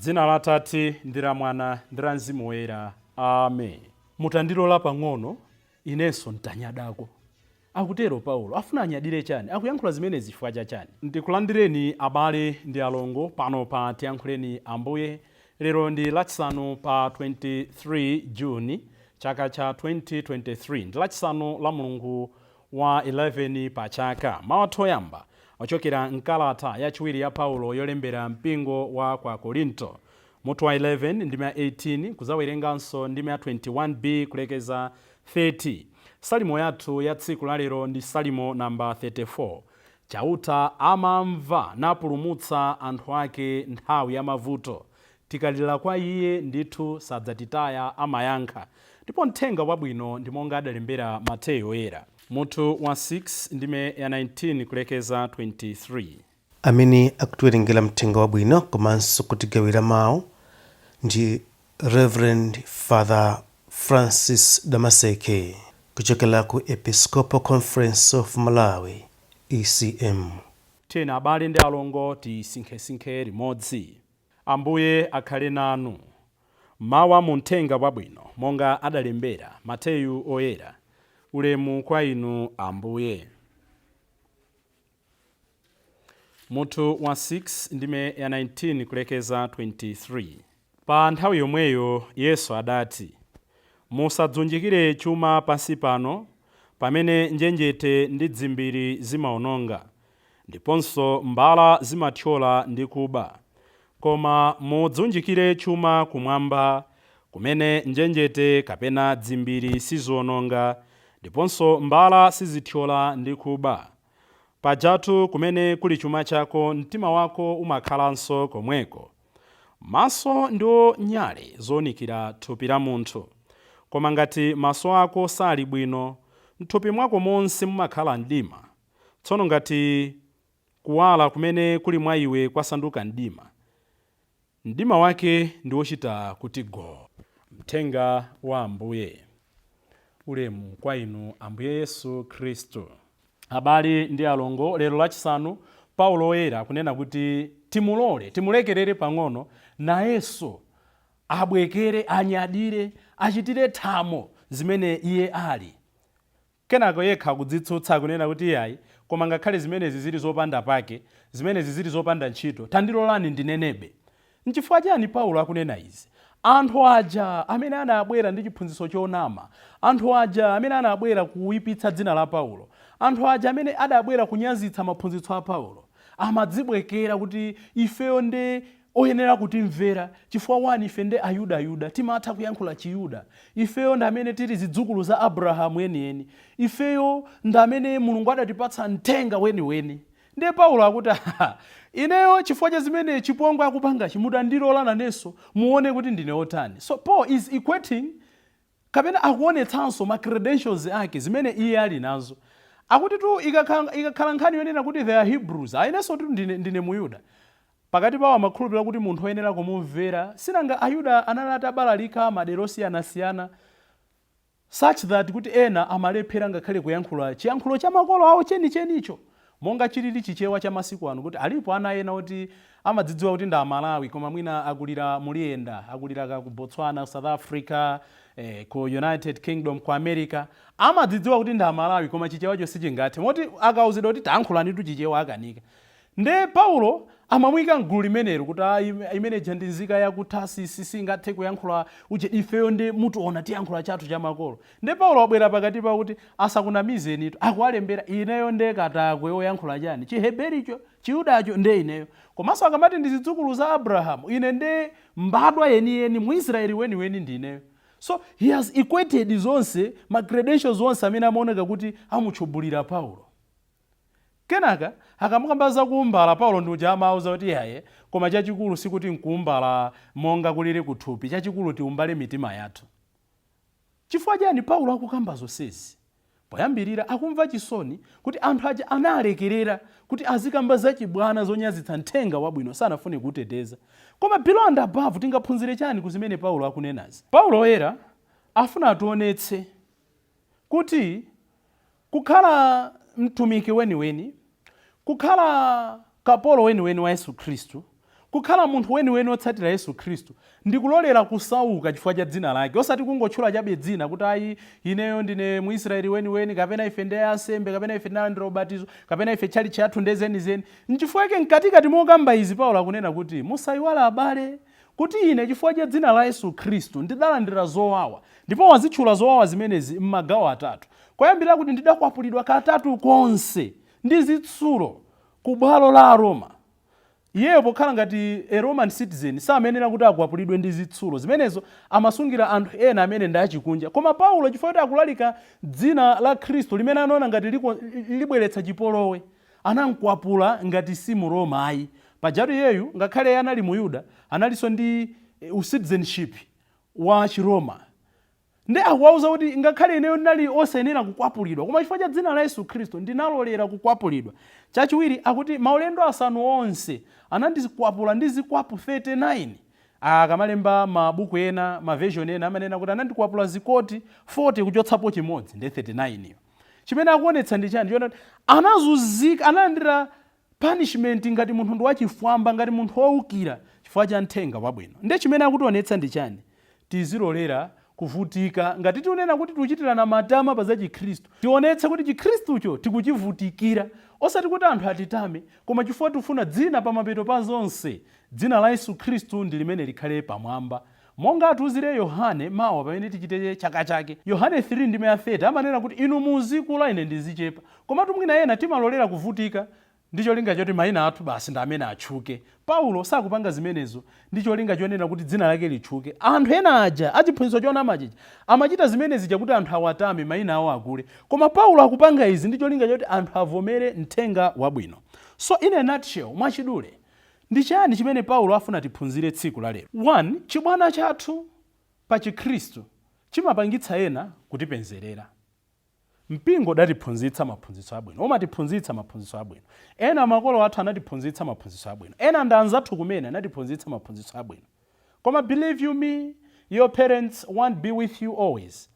M'dzina la Atate, ndi la Mwana, ndi la Mzimu Woyera. Amen. Mutandilola pang'ono, inenso ntanyadako. Akutero Paulo. Afuna anyadire chani? Akuyankhula zimenezi chifukwa cha chani? Ndikulandireni abale ndi alongo pano pa Tiyankhuleni Ambuye. Lero ndi Lachisanu pa 23 June chaka cha 2023. Ndi Lachisanu la mulungu wa 11 pa chaka. Mawu athu oyamba ochokera m'kalata yachiwiri ya Paulo yolembera mpingo wa ku Akorinto, mutu wa 11 ndime ya 18 kudzawerenganso ndime ya 21b kulekeza 30. Salimo yathu ya tsiku la lero ndi Salimo namba 34. Chauta amamva napulumutsa anthu ake nthawi ya mavuto. Tikalira kwa Iye, ndithu sadzatitaya, amayankha. Ndipo Mthenga Wabwino ndi monga adalembera Mateyu Woyera, mutu wa 6 ndime ya 19 kulekeza 23. Amene akutiwerengera Mthenga Wabwino komanso kutigawira mawu ndi Rev. Father Francis Damaseke kuchokera ku Episcopal Conference of Malawi, ECM. Tiyeni abale ndi alongo tisinkhesinkhe limodzi. Ambuye akhale nanu. Mawu a mu Mthenga Wabwino monga adalembera Mateyu Oyera. Ulemu kwa inu Ambuye. Mutu wa 6 ndime ya 19 kulekeza 23. Pa nthawi yomweyo Yesu adati, Musadziunjikire chuma pansi pano, pamene njenjete ndi dzimbiri zimaononga, ndiponso mbala zimathyola ndi kuba. Koma mudziunjikire chuma kumwamba, kumene njenjete kapena dzimbiri siziononga, ndiponso mbala sizithyola ndi kuba. Pajatu kumene kuli chuma chako, mtima wako umakhalanso komweko. Maso ndiwo nyale zounikira thupi la munthu. Koma ngati maso ako sali bwino, m'thupi mwako monse mumakhala mdima. Tsono ngati kuwala kumene kuli mwa iwe kwasanduka mdima, mdima wake ndi wochita kuti goo! Mthenga wa Ambuye. Ulemu kwa inu Ambuye Yesu Khristu. Abale ndi alongo, lero Lachisanu, Paulo Woyera akunena kuti timulole, timulekerere pang'ono nayenso abwekere, anyadire, achitire thamo zimene iye ali. Kenako yekha akudzitsutsa akunena kuti iyayi, koma ngakhale zimenezi zili zopanda pake, zimenezi zili zopanda ntchito, tandilolani ndinenebe. N'chifukwa chiyani Paulo akunena izi? Anthu aja amene anabwera ndi chiphunzitso chonama, anthu aja amene anabwera kuipitsa dzina la Paulo, anthu aja amene adabwera kunyazitsa maphunzitso a Paulo, amadzibwekera kuti ifeyo nde oyenera kutimvera chifukwa 1 ife nde Ayudayuda, timatha kuyankhula Chiyuda, ifeyo ndi amene tili zidzukulu za Abrahamu enieni, ifeyo ndi amene Mulungu adatipatsa mthenga weniweni. Ndiye Paulo akuti, Aaa, ineyo chifukwa cha zimene chipongwe akupangachi mutandilola nanenso muone kuti ndine otani. So Paul is equating kapena akuonetsanso ma credentials ake zimene iye ali nazo. Akutitu ikakhala nkhani yonena kuti they are Hebrews, ah inensotu ndine Muyuda. Pakati pawo amakhulupirira kuti munthu oyenera kumumvera, sinanga Ayuda anali atabalalika madera osiyanasiyana such that kuti ena amalephera ngakhale kuyankhula chiyankhulo cha makolo awo chenichenicho monga chilili Chichewa cha masiku ano kuti alipo ana ena oti amadzidziwa kuti ndi Amalawi koma mwina akulira muliyenda, akulira ka ku Botswana, South Africa, ku United Kingdom, ku America, amadzidziwa kuti ndi Amalawi koma Chichewacho sichingathe moti akauzidwa kuti tayankhulanitu Chichewa akanika. Nde Paulo amamuika mgulu limenelo kuti ah, imene ija ndi nzika ya ku Tarsisi singathe kuyankhula uje ifeyo nde mutiona tiyankhula chathu cha makolo. Nde Paulo wabwera pakati pawo kuti asakunamizenitu akuwalembera ineyo nde katakwe woyankhula chani Chihebericho, Chiyudacho nde ineyo. Komanso akamati ndi zidzukulu za Abrahamu ine nde mbadwa yeniyeni Muisraeli weniweni ndi ineyo. So he has equated zonse ma credentials onse amene amaoneka kuti amutchubulira Paulo. Kenaka, akamakamba za kuumbala, Paulo ndi uja amauza kuti, Iyayi, koma chachikulu sikuti nkuumbala monga kulili kuthupi, chachikulu tiumbale mitima yathu. Chifukwa chiyani Paulo akukamba zonsezi? Poyambirira, akumva chisoni kuti anthu aja analekerera kuti azikamba zachibwana zonyazitsa mthenga wabwino, sanafune kuuteteza. Koma below and above, tingaphunzire chani ku zimene Paulo akunenazi? Paulo Woyera afuna ationetse kuti Kukhala mtumiki weniweni, kukhala kapolo weniweni wa Yesu Khristu, Kukhala munthu weniweni wotsatira Yesu Khristu ndikulolera kusauka chifukwa cha dzina lake, osati kungotchula chabe dzina kuti ayi, ineyo ndine Muisraeli weniweni, kapena ife ndiye ansembe, kapena ife tinalandira ubatizo, kapena ife tchalitchi yathu ndiye zenizeni. Nchifukwa chake mkatikati mokamba izi Paulo akunena kuti, "Musayiwala abale, kuti ine chifukwa cha dzina la Yesu Khristu ndidalandira zowawa." Ndipo wazitchula zowawa zimenezi m'magawo atatu. Koyambirira kuti ndidakwapulidwa katatu konse ndi zitsulo ku bwalo la Aroma. Iyeyo pokhala ngati a Roman citizen samenera kuti akwapulidwe ndi zitsulo zimenezo, amasungira anthu ena amene ndi achikunja. Koma Paulo, chifukwa kuti akulalika dzina la Khristu limene anaona ngati libweretsa chipolowe, anamkwapula ngati si mu Roma ayi. Pajatu iyeyu ngakhale iye anali Muyuda, analinso ndi citizenship wa Chiroma. Ndi akuwauza kuti ngakhale ineyo ndinali osayenera kukwapulidwa, koma chifukwa cha dzina la Yesu Khristu ndinalolera kukwapulidwa. Chachiwiri akuti maulendo asanu onse anandikwapula ndi zikwapu 39. Akamalemba mabuku ena, ma version ena amanena kuti anandikwapula zikoti 40 kuchotsapo chimodzi, ndi 39 iyo. Chimene akuonetsa ndi chani? Chiona kuti anazunzika, analandira punishment ngati munthu ndi wachifwamba, ngati munthu wowukira chifukwa cha mthenga wabwino. Ndiye chimene akutionetsa ndi chani? Tizilolera kuvutika. Ngati tikunena kuti tikuchitirana matama pa za Chikhristu, tionetse kuti Chikhristucho tikuchivutikira, osati kuti anthu atitame, koma chifukwa tikufuna dzina, pamapeto pa zonse dzina la Yesu Khristu ndi limene likhale pamwamba, monga atiuzire Yohane mawa pamene tichite chaka chake. Yohane 3 ndime ya 30 amanena kuti, "Inu muzikula, ine ndizichepa." Komatu mwina ena timalolera kuvutika ndi cholinga choti mayina athu basi ndi amene atchuke. Paulo sakupanga zimenezo ndi cholinga chonena kuti dzina lake litchuke. Anthu ena aja achiphunzitso chonama chija amachita zimenezi chakuti anthu awatame, mayina awo akule. Koma Paulo akupanga izi ndi cholinga choti anthu avomere mthenga wabwino. So in a nutshell, mwachidule, ndi chani chimene Paulo afuna tiphunzire tsiku la lero? 1, chibwana chathu pa Chikhristu chimapangitsa ena kutipenzerera. Mpingo udatiphunzitsa maphunzitso abwino, umatiphunzitsa maphunzitso abwino. Ena makolo athu anatiphunzitsa maphunzitso abwino, ena ndi anzathu kumene anatiphunzitsa maphunzitso abwino. Koma believe you me, your parents won't be with you always.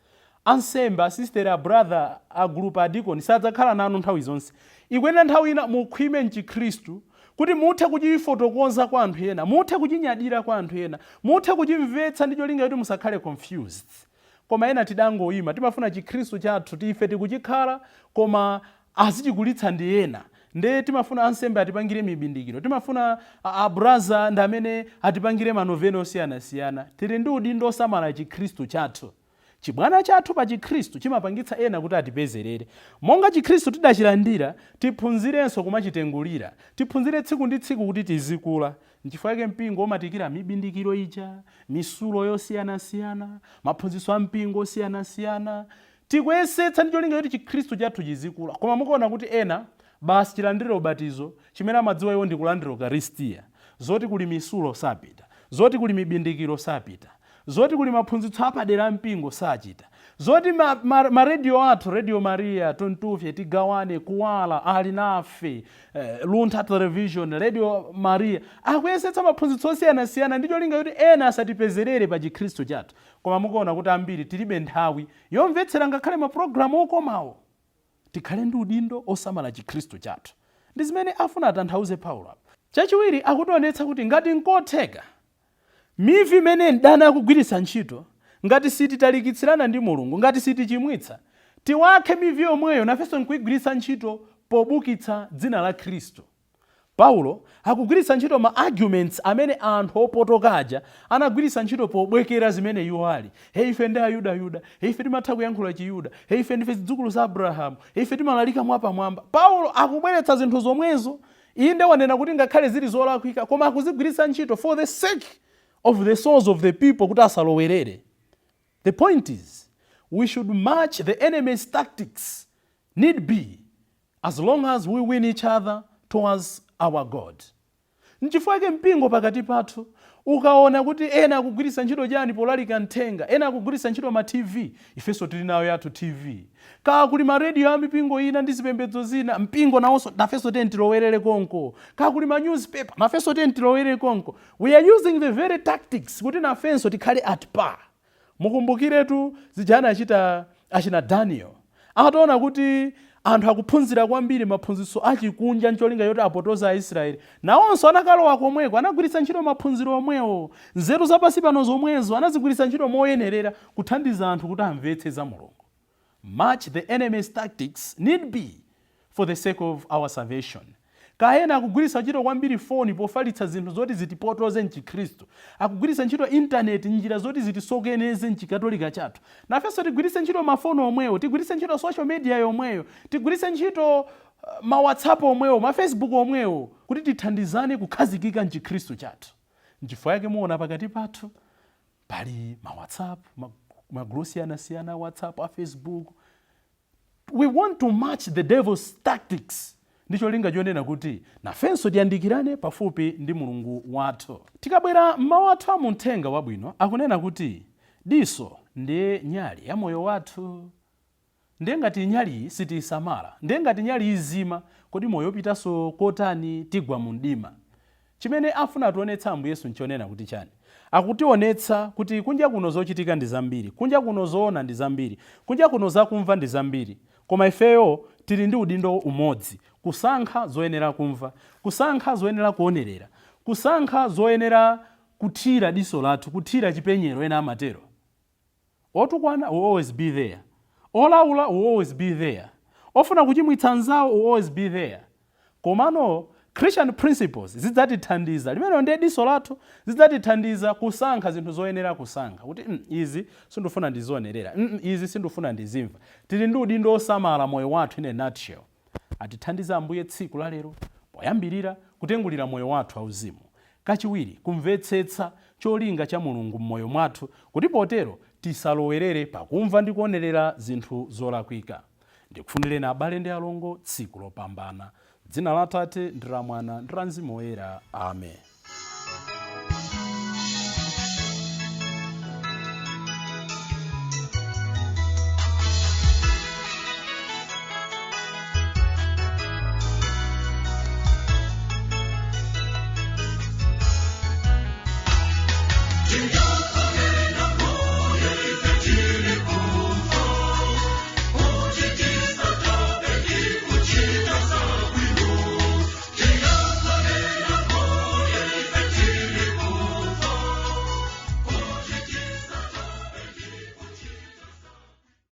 Ansembe, asistere, a brother, a group, a deacon sadzakhala nanu nthawi zonse. Ikuyenera nthawi ina mukhwime mchikhristu kuti muthe kuchifotokoza kwa anthu ena, muthe kuchinyadira kwa anthu ena, muthe kuchimvetsa ndi cholinga kuti musakhale confused. Koma ena tidangoyima, timafuna Chikhristu chathu tife tikuchikhala, koma azichikulitsa ndi ena. Nde timafuna ansembe atipangire mibindikiro, timafuna abraza ndi amene atipangire manovena osiyanasiyana. Tili ndi udindo osamala Chikhristu chathu. Chibwana chathu pa Chikhristu chimapangitsa ena kuti atipezerere. Monga Chikhristu tidachilandira, tiphunzirenso kumachitengulira, tiphunzire tsiku ndi tsiku kuti tizikula. Nchifukwa chake mpingo umatikira mibindikiro ija, misulo yosiyanasiyana, maphunzitso a mpingo osiyanasiyana. Tikuyesetsa ndi cholinga choti Chikhristu chathu chizikula. Koma mukuona kuti ena basi chilandire ubatizo, chimene amadziwa iwo ndi kulandira Ukaristiya. Zoti kuli misulo sapita, zoti kuli mibindikiro sapita, zoti kuli maphunzitso apadera a mpingo sachita, zoti ma radio athu, Radio Maria, Tuntufye, Tigawane, Kuwala, Ali Nafe, Luntha Television, Radio Maria, akuyesetsa maphunzitso osiyanasiyana ndi cholinga kuti ena asatipezerere pa Chikhristu chathu. Koma mukuona kuti ambiri tilibe nthawi yomvetsera ngakhale mapulogalamu okomawo. Tikhale ndi udindo osamala Chikhristu chathu. Ndi zimene afuna atanthauze Paulo apa. Chachiwiri, akutionetsa kuti ngati nkotheka, mivi imene mdani akugwiritsa ntchito, ngati sititalikitsirana ndi Mulungu, ngati sitichimwitsa, tiwakhe mivi yomweyo nafenso nkuyigwiritsa ntchito pobukitsa dzina la Khristu. Paulo akugwiritsa ntchito ma arguments amene anthu opotoka aja anagwiritsa ntchito pobwekera zimene iwo ali. "Hey, ife ndi Ayudayuda. Hey, ife timatha kuyankhula Chiyuda. Hey, ife ndife zidzukulu za Abrahamu. Hey, ife timalalika mwapamwamba." Paulo akubweretsa zinthu zomwezo. Inde, wanena kuti ngakhale zili zolakwika, koma akuzigwiritsa ntchito for the sake of the souls of the people kuti asalowerere. The point is, we should match the enemy's tactics need be, as long as we win each other towards our God. Nchifukwa chake mpingo pakati pathu ukaona kuti ena akugwiritsa ntchito chani polalika mthenga, ena akugwiritsa ntchito ma TV, ifenso tili nayo yathu TV. Kaya kuli ma radio a mipingo ina ndi zipembedzo zina, mpingo nawonso nafenso tiye tilowerere konko. Kaya kuli ma newspaper, nafenso tiye tilowerere konko. We are using the very tactics kuti nafenso tikhale at par. Mukumbukiretu zija anachita achina Daniel ataona kuti Anthu akuphunzira kwambiri maphunzitso achikunja ncholinga choti apotoze Aisraeli. Nawonso anakalowa komweko, anagwiritsa ntchito maphunziro omwewo, nzeru zapansi pano zomwezo anazigwiritsa ntchito moyenerera kuthandiza anthu kuti amvetse za Mulungu. Match the enemy's tactics need be for the sake of our salvation. Kaya ena akugwiritsa ntchito kwambiri foni pofalitsa zinthu zoti zitipotoze mchikhristu, akugwiritsa ntchito intaneti njira zoti zitisokoneze mchikatolika chathu, nafenso tigwiritse ntchito mafoni omwewo, tigwiritse ntchito social media yomweyo, tigwiritse ntchito ma WhatsApp omwewo, ma Facebook omwewo, kuti tithandizane kukhazikika mchikhristu chathu. Nchifukwa yake muona pakati pathu pali ma WhatsApp, magulu osiyanasiyana a WhatsApp, a Facebook. We want to match the devil's tactics ndi cholinga chonena kuti nafenso tiyandikirane pafupi ndi Mulungu wathu. Tikabwera mmawu athu a muthenga wabwino, akunena kuti diso ndiye nyali ya moyo wathu. Ndiye ngati nyaliyi sitiyisamala, ndiye ngati nyali izima, kodi moyo upitanso kotani? Tigwa mu mdima. Chimene afuna ationetsa Ambuye Yesu nchonena kuti chani? Akutionetsa kuti kunja kuno zochitika ndi zambiri, kunja kuno zoona ndi zambiri, kunja kuno zakumva ndi zambiri, koma ifeyo tili ndi udindo umodzi: kusankha zoyenera kumva, kusankha zoyenera kuonerera, kusankha zoyenera kuthira diso lathu, kuthira chipenyero ena amatero. Otukwana will always be there, olaula will always be there, ofuna kuchimwitsa anzawo will always be there, komano Christian principles zidzatithandiza, limene ndiye diso lathu, zidzatithandiza kusankha zinthu zoyenera kusankha kuti izi sindifuna ndizionerera, izi sindifuna ndizimva. Tili ndi udindo osamala moyo wathu. In a nutshell, atithandiza Ambuye tsiku la lero poyambirira kutengulira moyo wathu auzimu, kachiwiri kumvetsetsa cholinga cha Mulungu m'moyo mwathu, kuti potero tisalowerere pakumva ndi kuonerera zinthu zolakwika. Ndikufunireni, abale ndi alongo, tsiku lopambana. Dzina la Atate ndi la Mwana ndi la Mzimu Woyera, amen.